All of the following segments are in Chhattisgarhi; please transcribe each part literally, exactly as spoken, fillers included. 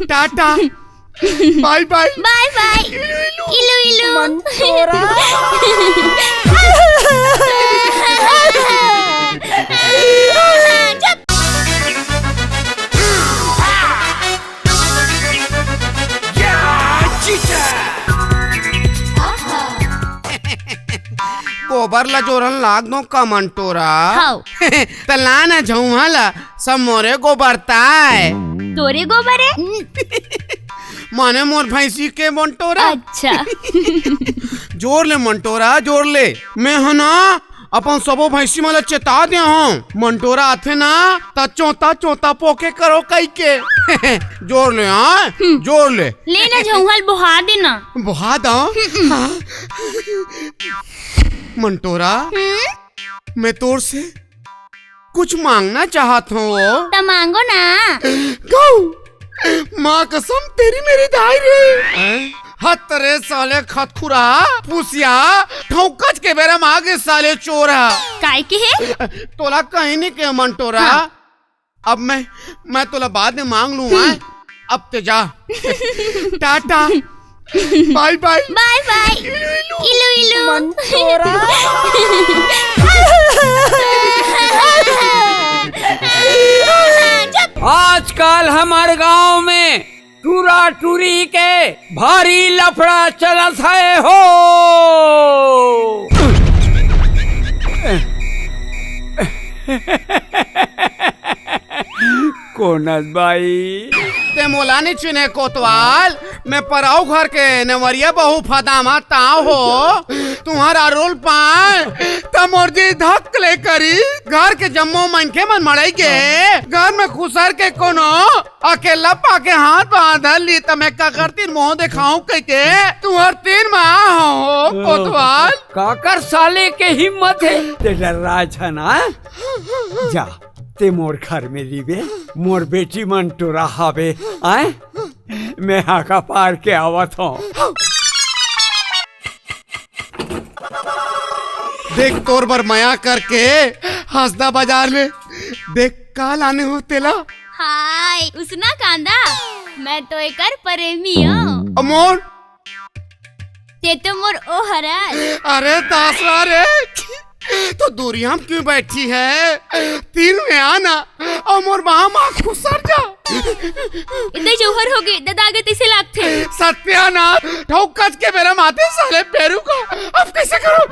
टाटा। बाय बाय। बाय बाय। इलू इलू। मंटोरा। गोबर ला जोरन लाग दो का मंटोरा? हव। त ला ना झउहा ला, सब मोरे गोबर ताय। तोरे गोबर हे? माने मोर भैंसी के मंटोरा। अच्छा। जोर ले मंटोरा, जोर ले। मैं ह ना अपन सबो भैंसी मन ला चेता दे हूँ, मंटोरा आथे ना त चोता चोता पोके करो कहिके। जोर ले, हाँ, जोर ले। ले ना झउहा ल बोहा दे ना। बोहा दो। हाँ। मंटोरा, हम्म? मैं तोर से कुछ मांगना चाहत हूँ। त मांगो ना। गौ, माँ कसम तेरी मेरी दाई रे। हत रे साले खतखुरा, पुसिया, ठौकच के बेरा म आगे साले चोर ह। काय के हे? तोला कहीं नहीं के मंटोरा। हाँ। अब मैं, मैं तोला बाद में मांग लूँ, हम्म। हाँ? अब ते जा। टाटा। बाय बाय। बाय बाय। इलू इलू। मंटोरा। आजकल हमर गांव में टूरा टूरी के भारी लफड़ा चलत हे हो। कोनस बाई। ते मोला नी चिन्हे कोतवाल, मैं परऊ घर के नेवरिया बहू फदामा ताव हो। तुहर अरुल पान त मोर जी धक ले करी। घर के जम्मो मनखे मन मड़ई गे, घर में खुसर के कोनो अकेल्ला पाके हाथ बांधल ली त मैं काकर तीर मुंह देखाऊं कहिके तुहर तीर मा हो कोतवाल। काकर साले के हिम्मत हे, ते डर्रा झन, हाँ? जा, ते मोर घर में रिबे, मोर बेटी मंटोरा हावे, आय? मैं हाका पार के आवत हूँ। देख तोर बर मया करके हंसदा बाजार में देख का लाने हो तेला। हाय, उसना कांदा, मैं तो एकर प्रेमी हूँ। अमोल। ते तो मोर ओ हरस। अरे दासरा रे, तो दूरिया में क्यों बैठी है? तीर में आना और मोर बाह मा खुसर जा। इतने जौहर हो गए, ददा आगे तैसे लागथे। सत्यानाश, ठौकच के बेरा माते साले पेरू का। अब कैसे करूं?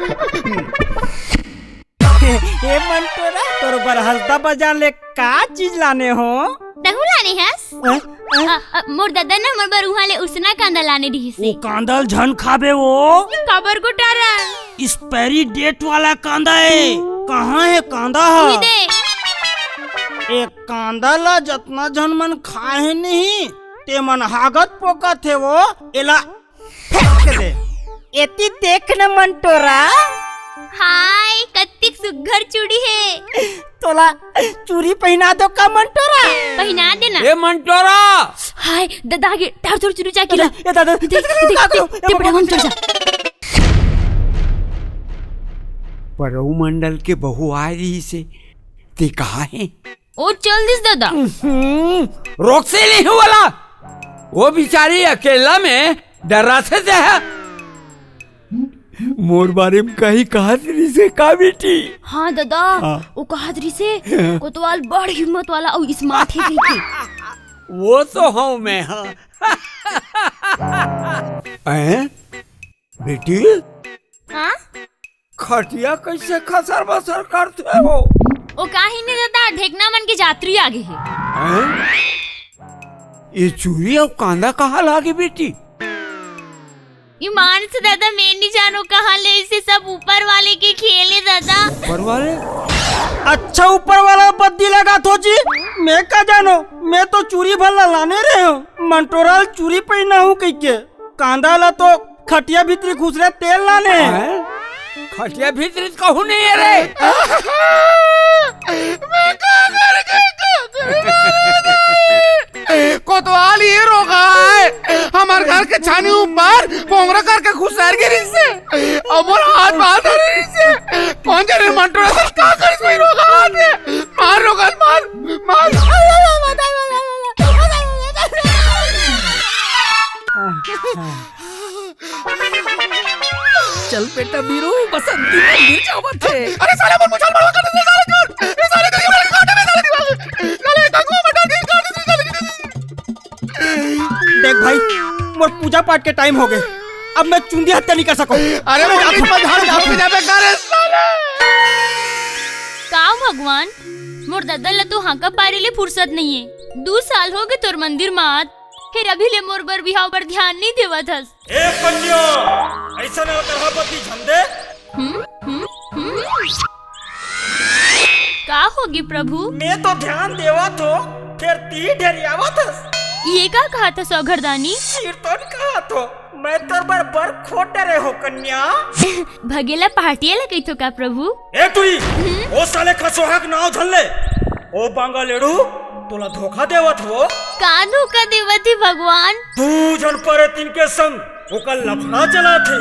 ए मंटोरा, तोर बर हंसदा बाजार ले का चीज लाने हो? तहू लाने हस? हैं? हैं? अ, अ, मोर ददा न मोर बर उहाँ ले उसना कांदा लाने रिहिस हे। ओ कांदा ल झन खाबे वो। काबर गोटारा? एक्सपायरी डेट वाला कांदा हे। कहाँ हे कांदा ह? उही दे। ए कांदा ला जतना झन मन खाए हे नहीं, ते मन हागत पोकत हे वो। एला फेंक दे। एती देख न मंटोरा। हाय, कत्तिक सुग्घर चूड़ी हे। तोला चूड़ी पहिना दो का मंटोरा? पहिना देना। ए मंटोरा! हाय, ददा आगे, टार तोर चूड़ी चाकी ला। ए दादा, दे, दे, दे, का करो? दे, ए पटावन बाबा, चल जा। परऊ मंडल के बहू आए रहिस हे, ते कहाँ हे? ओ चल दिस ददा। हम्म, रोक से नहीं वाला। वो बिचारी अकेला में डर्राथे ते ह। मोर बारे में कहीं कहत रिहिस हे का बेटी? हाँ ददा, हाँ। वो कहत रिहिस हे, कोतवाल बड़ हिम्मत वाला अउ स्मार्ट हे कहिके। वो तो हूँ मैं, हाँ। हैं? बेटी? हाँ? खटिया कैसे खसर बसर करथे हो? ओ काही नहीं ददा, ढेकना मन के जातरी आगे हे। हैं? ये चूड़ी अउ कांदा कहाँ लागे बेटी? ईमान से ददा, मैं नहीं जानो कहाँ ले, इसे सब ऊपर वाले के खेल हे ददा। ऊपर वाले? अच्छा, ऊपर वाला बद्दी लगाथो जी, मैं का जानो, मैं तो चूड़ी भर ला लाने रहे हूँ, मंटोरा ल चूड़ी पहिना हूँ कहिके। कांदा ला तो खटिया भीतरी खुसरे तेल लाने। हैं? खटिया भीतरी त कहूँ नहीं हे रे। कोतवाल ये रोगा हे, हमर घर के छानी ऊपर पोंगरा करके खुसर गे रिहिस हे। अब मोर हाथ बांध रिहिस हे। कौन जाने मंटोरा से का करिस वही रोगा हे। मार रोगा ल, मार, मार। हाँ। चल बेटा बीरू, बसंती मंदिर जावत हे। अरे साले, मोर मुछाल बड़वा कर दे, साले चोर। ए साले, गरीब वाले काटे में साले दिमाग। साले, कंगू बटा के काट दे, साले। देख भाई, मोर पूजा पाठ के टाइम हो गए, अब मैं चुंदी हत्या नहीं कर सकूं। अरे, मैं मोर जाता हूं। पधार जाओ, जाबे करे साले। का भगवान, मोर ददा ल तो हांका पारे ले फुर्सत नहीं है। दू साल हो गए तोर मंदिर म आत, फिर अभी ले मोर बर बिहाव बर ध्यान नहीं देवत हस। ए कन्या, ऐसा ना करहा बदली झन दे। हम्म, हम्म, हम्म। का होगे प्रभु? मैं तो ध्यान देवत हो, फिर ती ढेरियावत हस। ये का कहत हस औघरदानी? सिरतोन कहत हो, मैं तोर बर बर खोज डरे हो कन्या। भगेला पहाटिया ला कहिथो का प्रभु? ए तुई, हम्म? ओ साले खसोहा के नाव झन ले। ओ बांगा लेड़ू, तोला धोखा देवत हो। का धोखा देवत ही भगवान? दू झन परेतिन के संग ओकर लफड़ा चलाथे।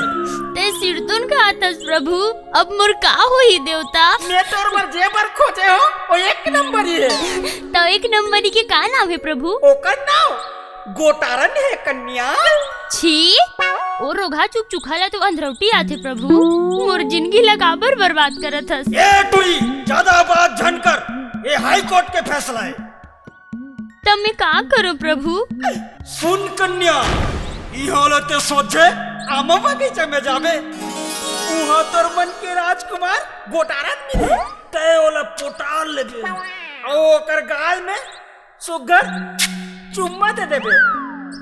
ते सिरतुन कहत हस प्रभु, अब मोर का होही देवता? मैं तोर बर जे बर खोजे हो, वो एक नंबर ही है। तो एक नंबर ही के का नाम है प्रभु? ओकर नाम गोटारन है कन्या। छी, ओ रोगहा चुकचुखा ला तो अंधरौटी आथे प्रभु, मोर जिंदगी ला काबर बर्बाद करत हस? ए टुई, ज्यादा बात झन कर, ये हाई कोर्ट के फैसला है। तब मैं का करूं प्रभु? सुन कन्या, इहां ले ते सोझे आमा बगीचा में जाबे, उहां तोर मन के राजकुमार गोटारन मिलही, ते ओला पोटार लेबे, अउ ओकर गाल में सुग्घर चुम्मा दे देबे।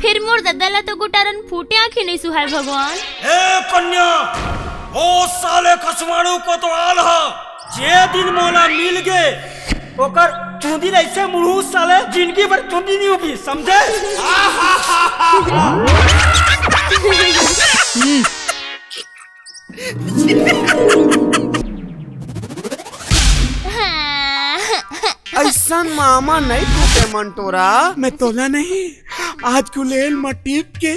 फिर मोर ददा ला तो गोटारन फूटे आंखी नहीं सुहाय भगवान। ए कन्या, ओ साले खसमाणु कोतवाल ह, जे दिन मोला मिल गे, ओकर चुंदी ल ऐसे मुड़हूं साले, जिंदगी भर चुंदी नहीं उगी, समझे? अइसन मामा नहीं टूटे मंटोरा। मैं तोला नहीं, आज गुलेल म टिप के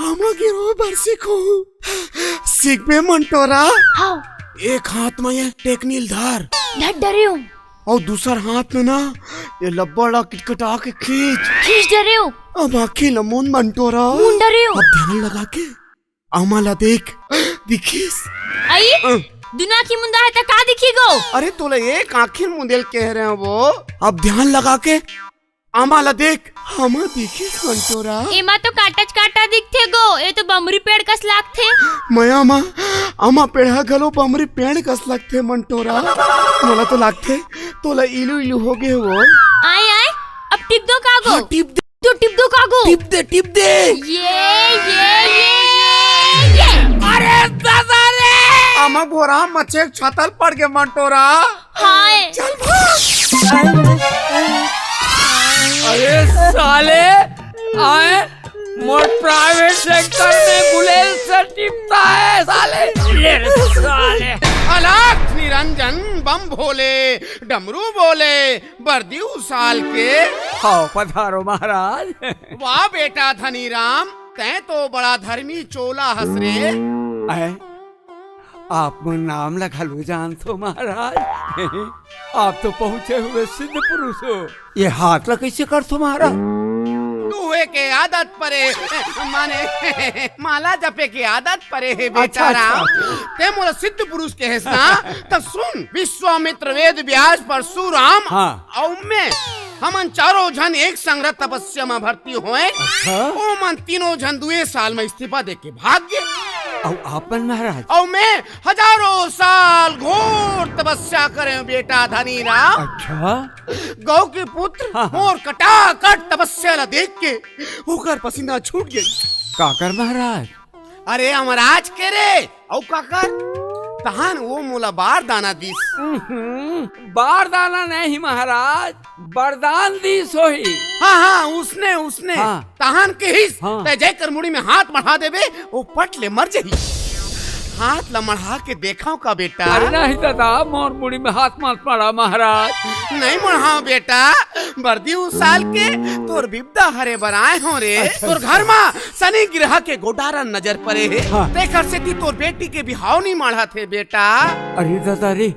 आमा गिरो बर सीखो। सीखबे मंटोरा? हाँ। एक हाथ में ये टेकनील धर। धर डरे हूँ। अउ दूसर हाथ में ना ये लब्बड़ ला किटकिटा के खींच। खींच डरे हूँ। अब आँखी ल मूंद मंटोरा। मूंद डरे हूँ। अब ध्यान लगा के आमा ला देख, दिखिस? आई? अ। दुनो आँखी मुंदा है त का दिखी गो? अरे तोला एक आँखी मुंदेल कहे रहे हैं वो। अब ध्यान लगा के आमा ला देख, आमा दिखिस मंटोरा? एमा तो कांटाच कांटा दिखथे गो, ए तो बमरी पेड़ कस लागथे। मया मा, आमा पेड़ हा घलो बमरी पेड़ कस लागथे मंटोरा। मोला तो लागथे तोला इलू इलू हो गे वो। आय आय, अब टिप दो का गो? हाँ, टिप दे। तो टिप दो का गो? टिप दे, टिप दे। ये, ये, ये, ये, ये। अरे दादा रे! आमा बोरा मचे छातल पड़ गे मंटोरा। हाय। चल भाग। अरे साले, आए मोर प्राइवेट सेक्टर में गुलेल से टिपता है साले। ये रे साले। अलख निरंजन बम भोले, डमरू बोले, बरदी उसाल के। हाव, पधारो महाराज। वाह बेटा धनीराम, तैं तो बड़ा धर्मी चोला हस रे। अय, आप मोर नाम ला घलो जानथो महाराज। आप तो पहुंचे हुए सिद्ध पुरुष हो। ये हाथ ला कैसे करथो महाराज? दुहे के आदत परे, माने माला जपे के आदत परे हे बेटा अच्छा, अच्छा, राम। अच्छा। तैं मोला सिद्ध पुरुष कहेस ना, त सुन, विश्वामित्र, वेद व्यास, परशुराम हाँ। अउ मैं, हमन चारों झन एक संग तपस्या म भर्ती होए। अच्छा। ओमन तीनों झन दुए साल म इस्तीफा दे के भाग गे। अउ आपन महाराज? अउ मैं हजारों साल घोर तपस्या करे बेटा धनीराम। अच्छा। गौ के पुत्र हाँ, हाँ। मोर कटाकट तपस्या ला देख के ओकर पसीना छूट गे। काकर महाराज? अरे अमराज के रे, अउ काकर? तहान वो मोला बारदाना दिस। उहुं, बारदाना नहीं महाराज, बरदान दिस होही। हाँ, हाँ, उसने, उसने। हाँ। तहान कहिस, हाँ। तैं जइकर मुड़ी में हाथ मढ़ा देबे, वो पट ले मर जही। हाथ ला मढ़ा के देखव का बेटा? अरे नहीं दादा, मोर मुड़ी में हाथ मत मढ़ा महाराज। नहीं मढ़ाव बेटा, बरदी उसाल के तोर बिपदा हरे बर आए हों रे। अच्छा, तोर अच्छा। घर मा शनि ग्रह के गोटारन नजर परे हे। हाँ। तेखर सेती तोर बेटी के बिहाव नहीं मढ़त हे बेटा। अरे दादा रे,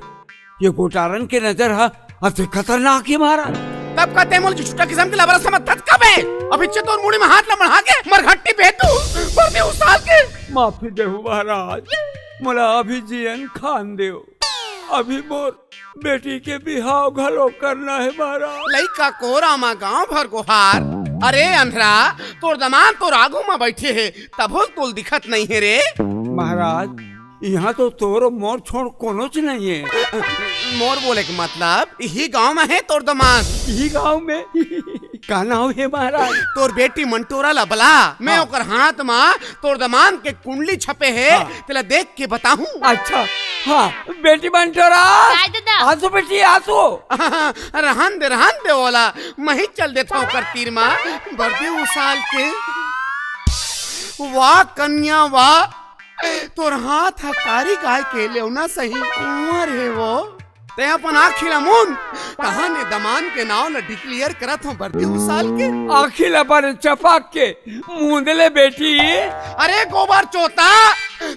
ये गोटारन के नजर ह अति खतरनाक हे महाराज। तब का तैं मोला झुठा किसम के लबरा समझथस का बे? अभी चे तोर मुड़ी में हाथ ला मढ़ा के मरघट्टी बेहतू, बरदी उसाल के। माफी देहू महाराज, मोला अभी जियन खान देव। अभी मोर बेटी के बिहाव घलो करना हे महाराज। लइका कोरा मा गांव भर गोहार। अरे अंधरा, तोर दमांद तोर आगू मा बइठे हे, तभो तोल दिखत नइ हे रे। महाराज, इहाँ तो तोर मोर छोड़ कोनोच नइ हे। मोर बोले के मतलब, इही गांव मा हे तोर दमांद। इही गांव में? का नाव हे महाराज? तोर बेटी मंटोरा ला बला, मैं हाँ। ओकर हाथ मा तोर दमांद के कुंडली छपे हे, हाँ। तेला देख के बताहूं। अच्छा, हाँ, बेटी मंटोरा। काय दादा? आसो बेटी, आसो। रहन दे, रहन दे ओला, मही चल देथंव ओकर तीर मा। बरदी उसाल के। वाह कन्या वाह, तोर हाथ ह कारी गाय के लेवना सही कुंवर हे वो। तैं अपन आँखी ला मूंद, तहाने दमांद के नाव ला declare करत हंव बरदी उसाल के। आँखी ला बने चपाक के मूंद ले बेटी। अरे गोबर चोता,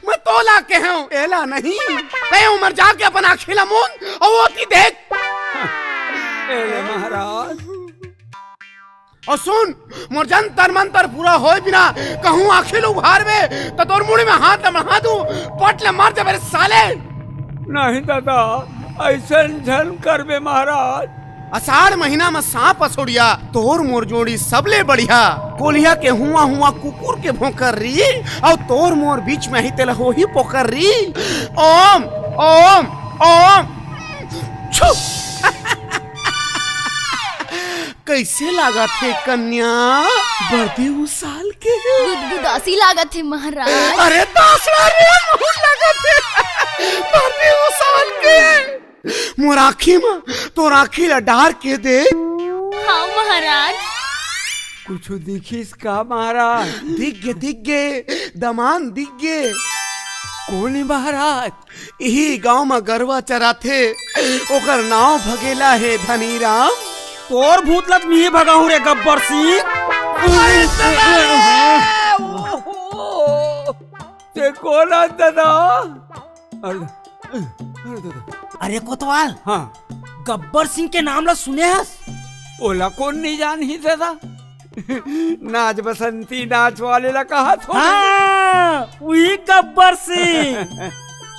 मैं तोला केहेंव, एला नहीं। तैं उमर जाके अपन आँखी ला मूंद, अउ ओती देख। ए ले महाराज। अउ सुन, मोर जंतर मंतर पूरा होय बिना कहूं आँखी ल उघारबे, त तोर मुड़ी में हाथ ल मढ़ा दूं, पट ले मर जाबे रे साले। नहीं दादा, अइसन झन करबे महाराज। असाढ़ महीना में सांप असोड़िया, तोर मोर जोड़ी सबले बढ़िया। कोलिया के हुआ हुआ कुकुर के भोंकर री, अउ तोर मोर बीच में ही तेला होही पोकर री। ओम, ओम, ओम, छू। कइसे लागत हे कन्या? बरदी उसाल के। गुदगुदासी लागत हे महाराज। अरे दासड़ा रे, बहुत लागत हे। बरदी उसाल के। मोर आँखी म तोर आँखी ला डार के देख। हाँ महाराज। कुछु दिखिस का महाराज? दिख गे, दिख गे, दमांद दिख गे। कोन हे महाराज? इही गांव म गरवा चराथे, ओकर नांव भगेला हे धनीराम। तोर भूत ल त मिही भगाहूं रे गब्बर सिंह। अरे दादा रे, ओहो। ते कोन हस दादा? अरे, अरे दादा। अरे कोतवाल, हाँ। गब्बर सिंह के नाम ल सुने हस? ओला कोन नइ जानही दादा? नाच बसंती नाच वाले ला कहत हो। हाँ, उही गब्बर सिंह।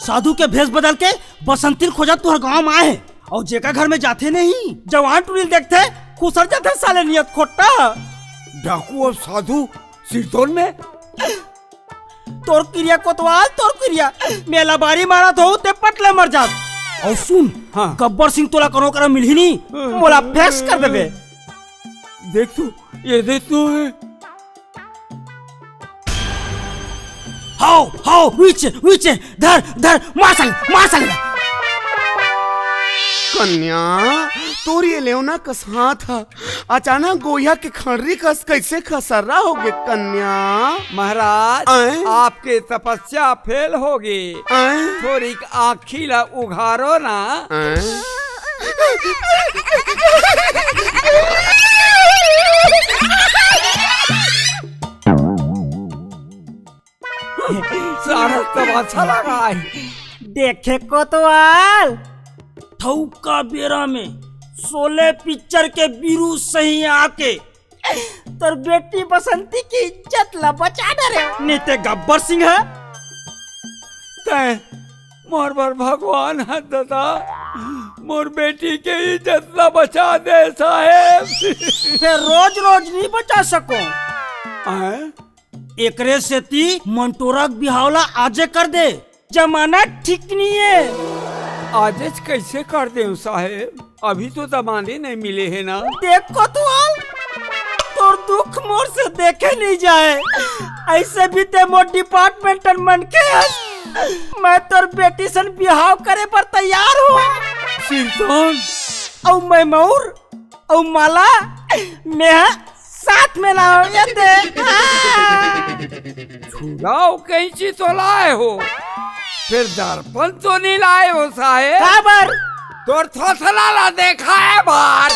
साधु के भेष बदल के बसंती ल खोजत तुंहर गांव म आए हे। अउ जेकर घर में जाथे नहीं, जवान टुरी ल देखथे, खुसर जाथे साले नियत खोट्टा। डाकू अउ साधु सिरतोन में? तोर किरिया कोतवाल, तोर किरिया। मैं लबारी मारत हों, ते पट ले मर जात। अउ सुन, हाँ। गब्बर सिंह तोला कोनो करा मिलही नी, मोला फेंस कर देबे। देख तो, ये देख तो हे। हाव, हाव, उइचे, उइचे, धर, धर, मार साले, मार साले। कन्या, तोर ये लेवना कस हाथ ह, अचानक गोइहा के खंडरी कस कइसे खसर्रा होगे कन्या? महाराज, अएं? आपके तपस्या फेल होगे। अएं? थोरिक आँखी ला उघारो ना। अएं? सारा तमाशा लगा हे। देखे कोतवाल, ठउका बेरा में शोले पिक्चर के बीरू सही आके तोर बेटी बसंती के इज्जत ला बचा डरे। नइ ते गब्बर सिंह ह। तैं मोर बर भगवान ह दादा, मोर बेटी के इज्जत ला बचा दे साहेब। फेर रोज रोज नइ बचा सकों। अएं? एकरे सेती मंटोरा के बिहाव ला आजे कर दे, जमाना ठीक नइ हे। आजेच कइसे कर देंव साहेब? अभी तो दमांदे नइ मिले हे ना। देख कोतवाल, तोर दुख मोर से देखे नइ जाए। अइसे भी ते मोर डिपार्टमेंटल मनखे हस। मैं तोर बेटी सन बिहाव करे बर तैयार हों। सिरतोन। अउ मैं मउर, अउ माला, मैं साथ में लाओ, ये दे। हाँ। छुरा अउ कैंची तो लाए हो, फेर दर्पण तो नइ लाए हो साहेब। काबर? तोर थोथना ला देखाए बर।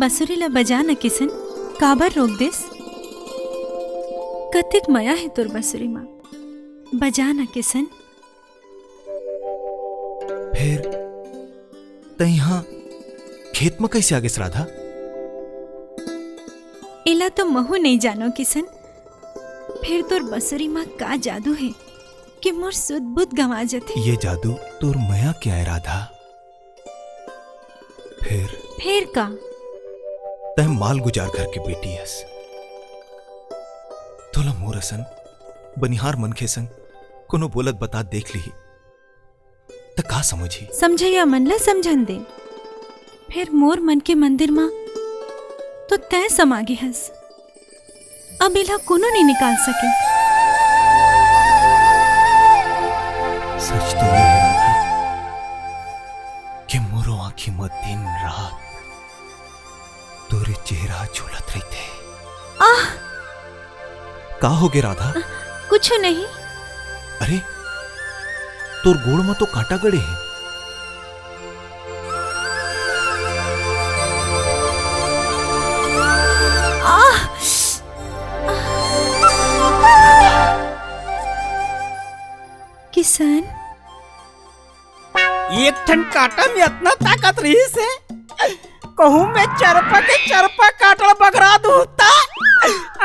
बांसुरी ला बजा न किसन, काबर रोक देस? कतेक मया हे तोर बांसुरी मा, बजा न किसन। फेर तैं इहाँ खेत म कइसे आ गेस, राधा? एला तो महू नइ जानो किसन, फेर तोर बांसुरी मा का जादू हे कि मोर सुध बुध गंवा जथे। ये जादू तोर मया के आय, राधा। फेर? फेर का? तैं मालगुजार घर के बेटी हस। तोला मोर असन बनिहार मनखे संग कोनो बोलत बतात देख लिही, त का समझही? समझइया मन ला समझन दे। फेर मोर मन के मंदिर मा तो तैं समा गे हस। अब एला कोनो नइ निकाल सके। सच तो ये हे राधा कि मोरो आँखी म दिन रात तोरे चेहरा झूलत रहिथे। आह! का होगे राधा? कुछु नहीं। अरे, तोर गोड़ म तो कांटा गड़े हे। आह! किसन। एक ठन कांटा में अतना ताकत रहिस हे, कहूँ मैं चरपा के चरपा कांटा ल बगरा दूँ त।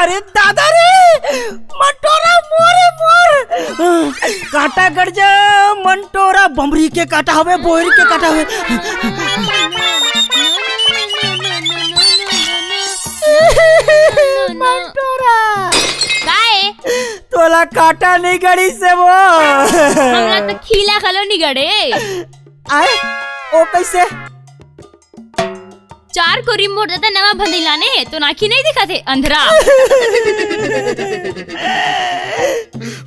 अरे दादा रे, मंटोरा मोरे मोर। कांटा गड़ जा, मंटोरा बमरी के कांटा हवे, बोहरी के कांटा हवे। मंटोरा। काय? तोला कांटा नइ गड़िस हे वो। हमला तो खीला घलो नइ गड़े। आय, ओ कइसे? चार कोरी मोर ददा नवा भंदी लाने हे, तोर आँखी नइ दिखत हे, अंधरा।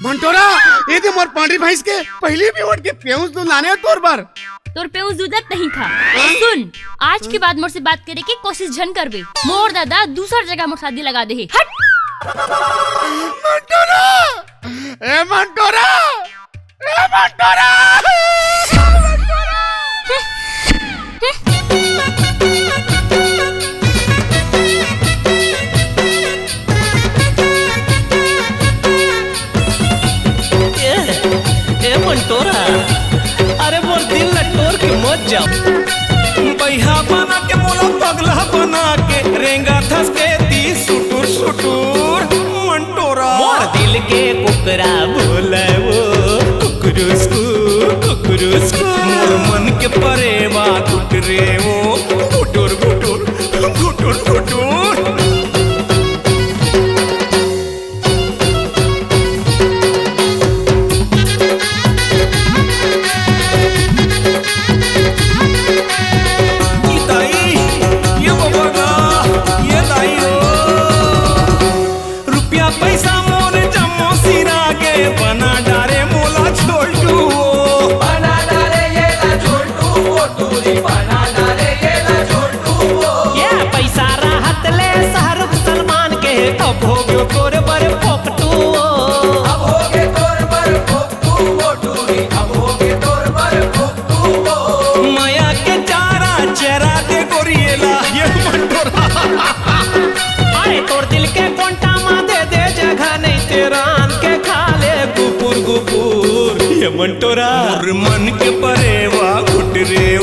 मंटोरा, ये दे मोर पांडरी भैंस के पहिली बिहोट के पेउस दूध लाने हे तोर बर। तोर पेउस दूध नहीं खा। सुन, आज के बाद मोर से बात करे के कोशिश झन करबे। मोर ददा दूसर जगह मोर शादी लगा दे हे। हट। मंटोरा, ए मंटोरा, ए मंटोरा। ए, ए मंटोरा, अरे मोर दिल ला टोर के मत जा। बइहा बना के मोला पगला बना के रेंगा थस के ती सुटुर सुटुर मंटोरा। मोर दिल के कुकरा बोले वो कुकरुस्कू, कुकरुस्कू। मोर मन के परेवा कुटरे वो गुटुर, गुटुर, गुटुर, गुटुर। ये दाई, ये बाबा गा, ये दाई ओ। रुपया पैसा मोर जम्मो सिरा गे, बना डारे मोला छोटू ओ। बना डारे ये ला छोटू ओ, टूरी बना डारे ये ला छोटू ओ। ये पैसा रहत ले शाहरुख सलमान के, अब हो गयो तोर बर फोकटू ओ। अब हो गयो तोर बर फोकटू ओ, टूरी, अब हो गयो तोर बर फोकटू ओ। मया के चारा चरा दे गोरियेला, ये मंटोरा। अरे तोर दिल के कोंटा मा दे दे जगह, नहीं ते रान के खा ले गुपुर गुपुर। ये मंटोरा। मोर मन के परेवा गुटरे ओ,